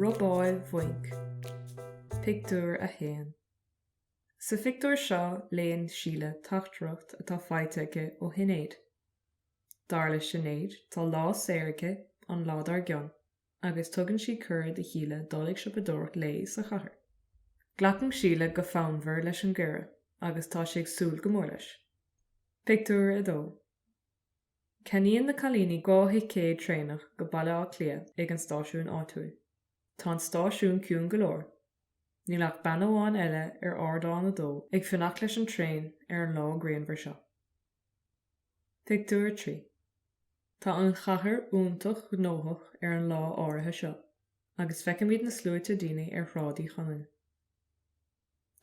Robáil bhainc. Pictiúr 1. Sa phictiúr seo léann Síle teachtaireacht atá faighte aici ó Shinéad. Dar le Sinéad tá lá saor aici an lá dár gcionn agus tugann sí cuireadh do Shíle dul ag siopadóireacht léi sa chathair. Glacann Síle go fonnmhar leis an gcuireadh agus tá sí ag súil go mór leis. Pictiúr 2. Ceannaíonn na cailíní 2 thicéad traenach go Baile Átha Cliath ag an stáisiún áitiúil. Tá an stáisiún ciúin go leor. Níl ach bean amháin eile ar ardán a dó ag fanacht leis an traein ar an lá grianmhar seo. Pictiúr 3 Tá an chathair iontach gnóthach ar an lá áirithe seo agus feicimid na sluaite daoine ar Shráid Uí Chonaill.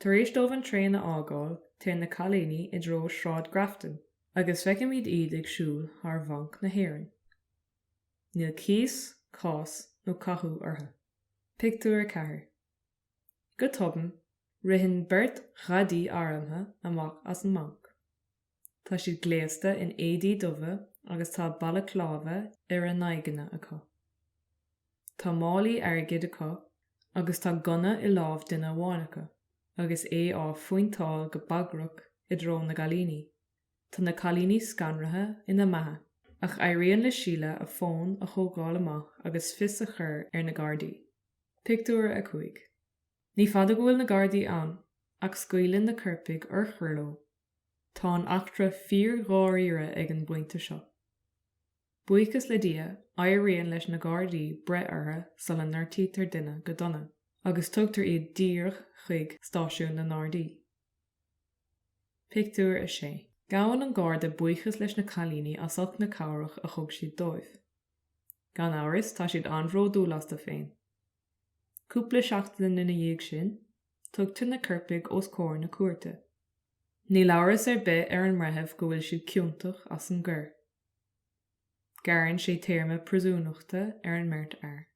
Tar éis dóibh an traein a fhágáil, téann na cailíní i dtreo Sráid Grafton agus feicimid iad ag siúl thar Bhanc na hÉireann. Níl cíos, cás nó cathú orthu. Pictiúr 4 Go tobann, ritheann beirt ghadaí armtha amach as an mbanc. Tá siad gléasta in éadaí dubha agus tá balacláva ar a n-aghaidheanna acu. Tá málaí airgid acu agus tá gunna i lámh duine amháin acu agus é á phointeáil go bagrach i dtreo na gcailíní. Tá na cailíní scanraithe ina mbeatha, ach éiríonn le Síle a fón a thógáil amach agus fios a chur ar na Gardaí. Pictiúr 5 Ní fada go bhfuil na Gardaí ann, ach scaoileann na coirpigh urchair leo. Tá an eachtra fíor-dháiríre ag an bpointe seo. Buíochas le Dia, éiríonn leis na Gardaí breith orthu sula ngortaítear duine go dona, agus tugtar iad díreach chuig stáisiún na nGardaí. Pictiúr 6. Gabhann an Garda buíochas leis na cailíní as ucht na cabhrach a thug siad dóibh. Gan amhras, tá siad an-bhródúil astu féin. Cúpla seachtain ina dhiaidh sin, tugtar na coirpigh os comhair na cúirte. Níl amhras ar bith ar an mbreitheamh go bhfuil siad ciontach as an gcoir. Gearrann sé téarma príosúnachta ar an mbeirt fhear.